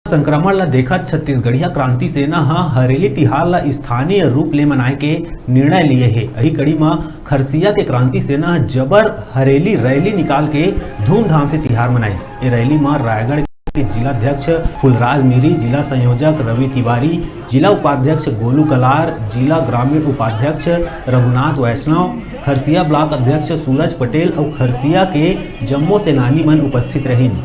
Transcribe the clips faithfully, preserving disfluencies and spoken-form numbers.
संक्रमण ल देखत छत्तीसगढ़िया क्रांति सेना ह हरेली तिहार ल स्थानीय रूप ले मनाए के निर्णय लिए हे। अही कड़ी म खरसिया के क्रांति सेना ह जबर हरेली रैली निकाल के धूमधाम से तिहार मनाइस। ए रैली म रायगढ़ के जिला अध्यक्ष फुलराज मिरी, जिला संयोजक रवि तिवारी, जिला उपाध्यक्ष गोलू कलार, जिला ग्रामीण उपाध्यक्ष रघुनाथ वैष्णव, खरसिया ब्लॉक अध्यक्ष सूरज पटेल अउ खरसिया के जम्मो सेनानी मन उपस्थित रहिन।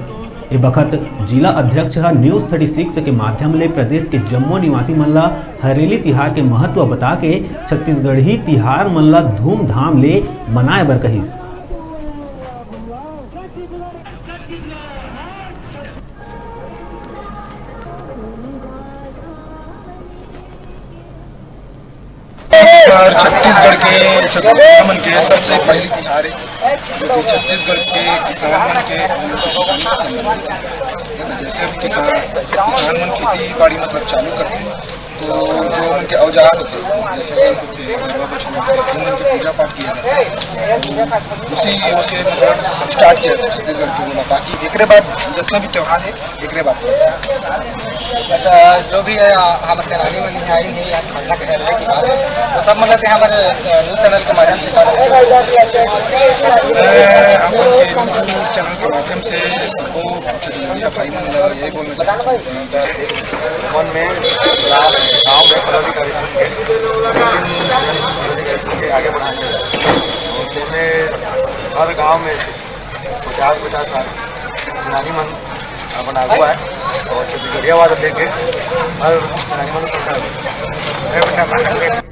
ए बखत जिला अध्यक्ष ह News Thirty Six के माध्यम ले प्रदेश के जम्मो निवासी मन ल हरेली तिहार के महत्व बता के छत्तीसगढ़ी तिहार मन ल धूमधाम ले मनाए बर कहिस। और छत्तीसगढ़ के छत्तीसगढ़ मन के सबसे पहली तिहार है, जो कि छत्तीसगढ़ के किसान मन के किसानी से संबंधित है। जैसे हम किसान किसान मन खेती बाड़ी मतलब चालू करते हैं, तो जो उनके औजार होते हैं, जैसे हल होते हैं, गरबा बछरू होते हैं, उन उनकी पूजा पाठ किया जाता है। उसी वो से मतलब स्टार्ट किया जाता है छत्तीसगढ़ के, मतलब बाकी एकरे बाद जितना भी त्यौहार है एकरे बाद। अच्छा, जो भी है, आ, हम सेनानी मन यहाँ आई नहीं, यहाँ खाना के है कि बात है, तो सब मतलब कि हमारे, अ, न्यूज़ चैनल के माध्यम से बात है। मैं अपन के न्यूज़ चैनल के माध्यम से सबको छत्तीसगढ़िया भाई मन ला यही बोलना चाहता हूँ कि मन में गाँव में पदाधिकारी चुन के, लेकिन पदाधिकारी चुन के आगे बढ़ाएंगे। और जिसमें हर गांव में पचास पचास साल सेनानी मन अपन आगू आए और छत्तीसगढ़िया आवाज लेके हर सेनानी मन को समझाए।